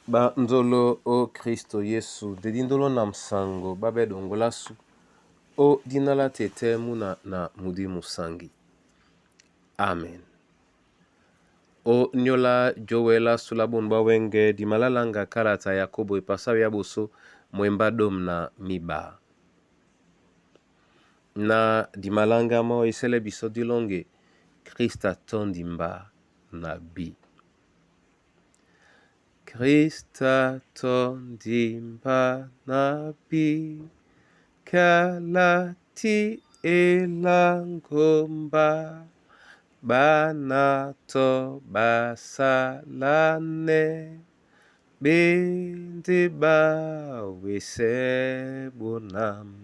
Ba nzolo o Kristo Yesu dedi ndolo na nsango babe dongolasu o dina la tete muna na mudi musangi. Amen. O nyola jowela sula bunu bwa wenge dimalalanga kalata Yakobo epasawi ya boso mwemba dom na miba. Na dimalanga mo esele biso dilonge Krista tondi mba na bi. Krista tondi mba na bi kalati elangomba bana to basalane bende bawese bonam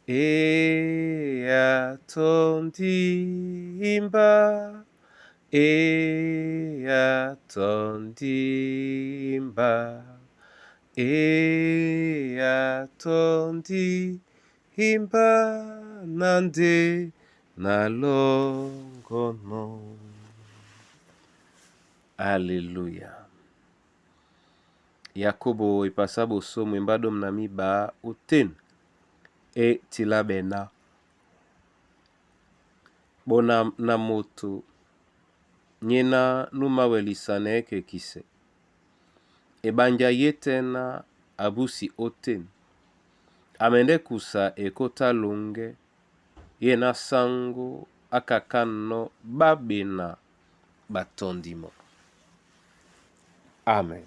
eya tondi mba eya tondi mba eya tondi mba na nde na longono. Alleluya. Yakobo epasa boso mwemba dom na miba oten e tila bena bona na moto nyena numawelisana ekekise ebanja ye tena abusi oten amende kusa ekota longe ye na sango akakano babena batondimo. Amen.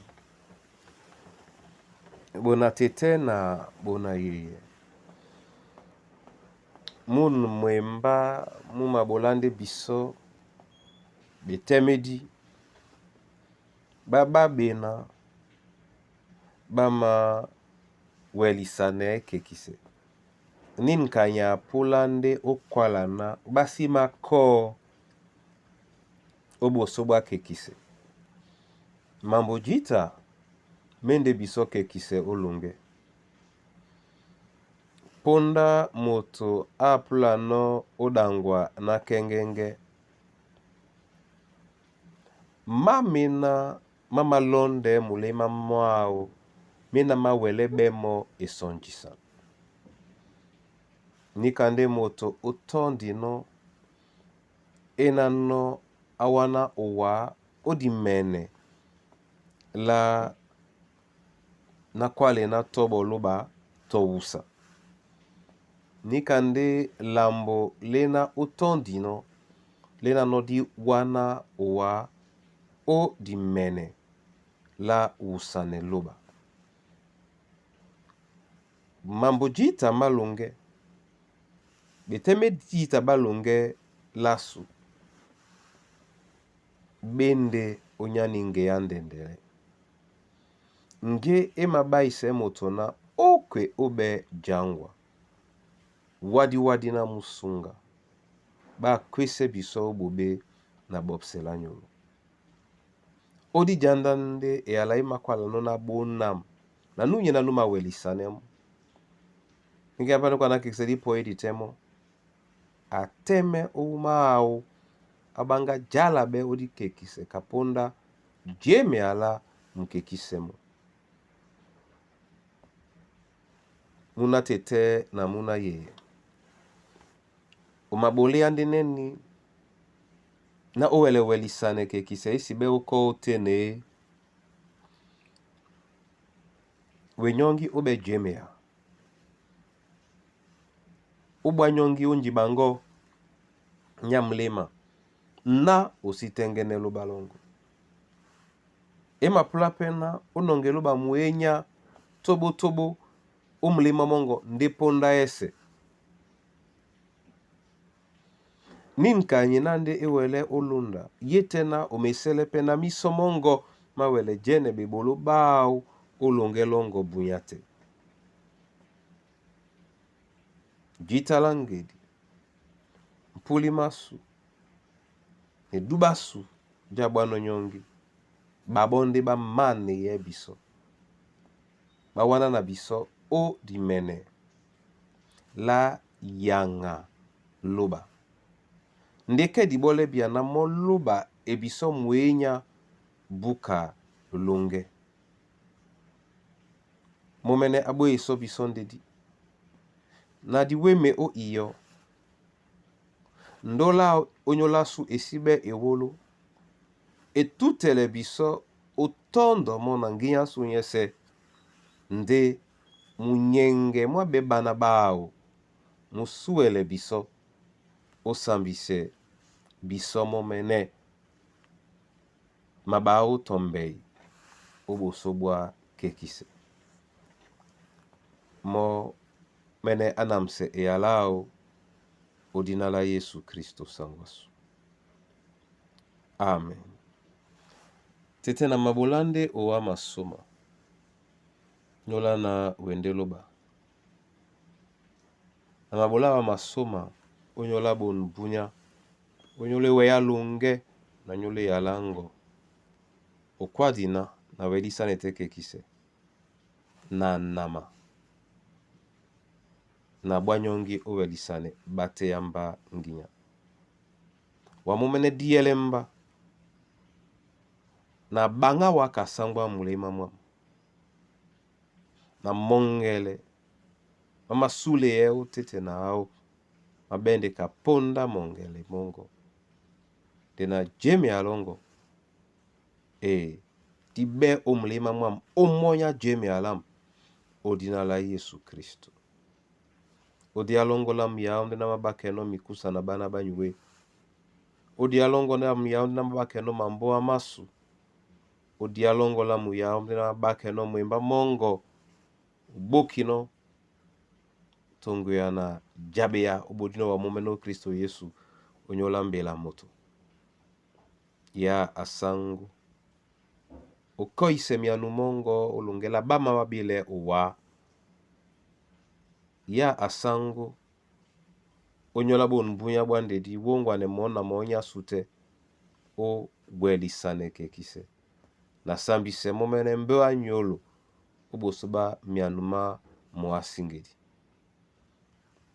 Bona tete na bona yeye munu mwemba mumabolande biso betemedi bababena bama welisana ekekise ninkanya apula nde okwalana basima ko oboso bwa kekise mambo jita mende biso kekise olonge ponda moto apulano odangwa na kengenge mamina mamalonde mulema mwao mena mawele bemo esonjisa nikande moto otondino enano awana owa odimene la nakwale na tobo loba towusa nikande lambo lena otondino lena nodi wana owa odimene la wusane loba mambo jita malonge beteme jita balonge lasu bende onyani nge ya ndendele nge emabaise moto na okwe obe jangwa wadiwadi na musunga bakwese biso bobe na bobsela nyolo odi janda nde eyala emakwala no na bonam na nunye na numawelisanemo nge apano kwana kekisedi po edi temo ateme ouma awo abanga jala be odi kekise kaponda jeme ala mukekisemo muna tete na muna yeye omabole ande neni na owelewelisane kekise esi be oko otene wenyongi obe jemea ubwanyongi unji bango nyamlema na ositengenelo balongo emapula pena onongelo bamuenya tobotobo omulema mongo nde ponda ese ninkanye nande ewele olunda ye tena omesele pena miso mongo mawele jene bebolo bao olongelongo bunya te jitala ngedi mpuli masu ne dubasu jabwano nyongi babonde bamane ye biso bawana na biso o dimene la yanga loba ndeke dibole bia na moloba ebiso muenya buka longe. Momɛnɛ a ɓweyisɔ́ bisɔ́ ndedi na di weme ó iyɔ́. Ndólo áō ónyólású e sí ɓɛ́ ewóló e tútɛlɛ bisɔ́ ó tɔ́ndɔ mɔ́ na ŋgínya ásū nyɛ́sɛ̄ ndé munyɛŋgɛ mwá ɓɛ̌ ɓána ɓáō mú súɛlɛ bisɔ́ ó sambisɛ bisɔ́ mɔ́mɛ́nɛ́ maɓaá ó tɔmbɛi ó ɓosó ɓwá kekisɛ. Mɔ́ mɛ́nɛ́ á namsɛ eyala áō ó dina lá Yésu Kristo Saŋgó ásu. Amen. Tete na mabola nde owa masoma nyola na wende loba. Na mabola wa masoma onyola bonbunya onyola eweya longe na nyola eyala ngo okwadina na welisane te kekisɛ na nama na bwá nyɔ́ŋgi ó wɛlisane ɓá teyá mbá nginya. Wa mɔ́mɛ́nɛ́ diyɛlɛ mbá na ɓaŋgá wá ka sáŋgó á muléma mwâm. Na mɔŋgɛlɛ má masúleɛ́ ótéte na áō má ɓɛ́ ndé ka póndá mɔŋgɛlɛ mɔ́ŋgɔ́ nde na jemea lɔ́ŋgɔ́ ee dí ɓɛ́ ó muléma mwâm ó mɔ́ ní á jemea lâm ó dina lá Yésu Kristo. Ó dí á lɔ́ŋgɔ́ lâmu yáō ndé ná máɓákɛnɔ́ mikúsa na ɓána ɓá nyue. Ó dí á lɔ́ŋgɔ́ lâmu yáō ndé ná máɓákɛnɔ́ mambóa másu. Ó dí á lɔ́ŋgɔ́ lâmu yáō ndé ná máɓákɛnɔ́ mwembá mɔ́ŋgɔ obókinɔ́ toŋgoya na jaɓeya ó ɓodínɔ́ wa mɔ́mɛ́nɛ́ ó Kristo Yesu ónyólá mbela moto. Ya asáŋgó okɔ́isɛ myanu mɔ́ŋgɔ́ ó lɔŋgɛ́ lá ɓáma ɓá ɓílɛ́ owǎ. Ya asáŋgó ónyólá ɓonbunya ɓwá ndedi wóŋgwanɛ mɔɔ́ na mɔɔ́ nyásū tɛ́ ó wɛlisane kekisɛ na sambisɛ mɔ́mɛ́nɛ́ mbé á nyólo ó ɓosó ɓá myanu má mɔɔ́ á síŋgedi.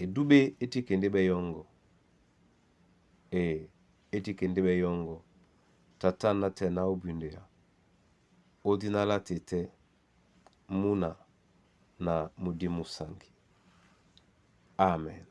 Edúɓe é tí kɛ ndé ɓɛ́ yɔ́ŋgɔ. Ee, é tí kɛ ndé ɓɛ́ yɔ́ŋgɔ. Tata nátɛna ó bwindea ó dina lá tetɛ́ múna na mudímu sangi. Amen.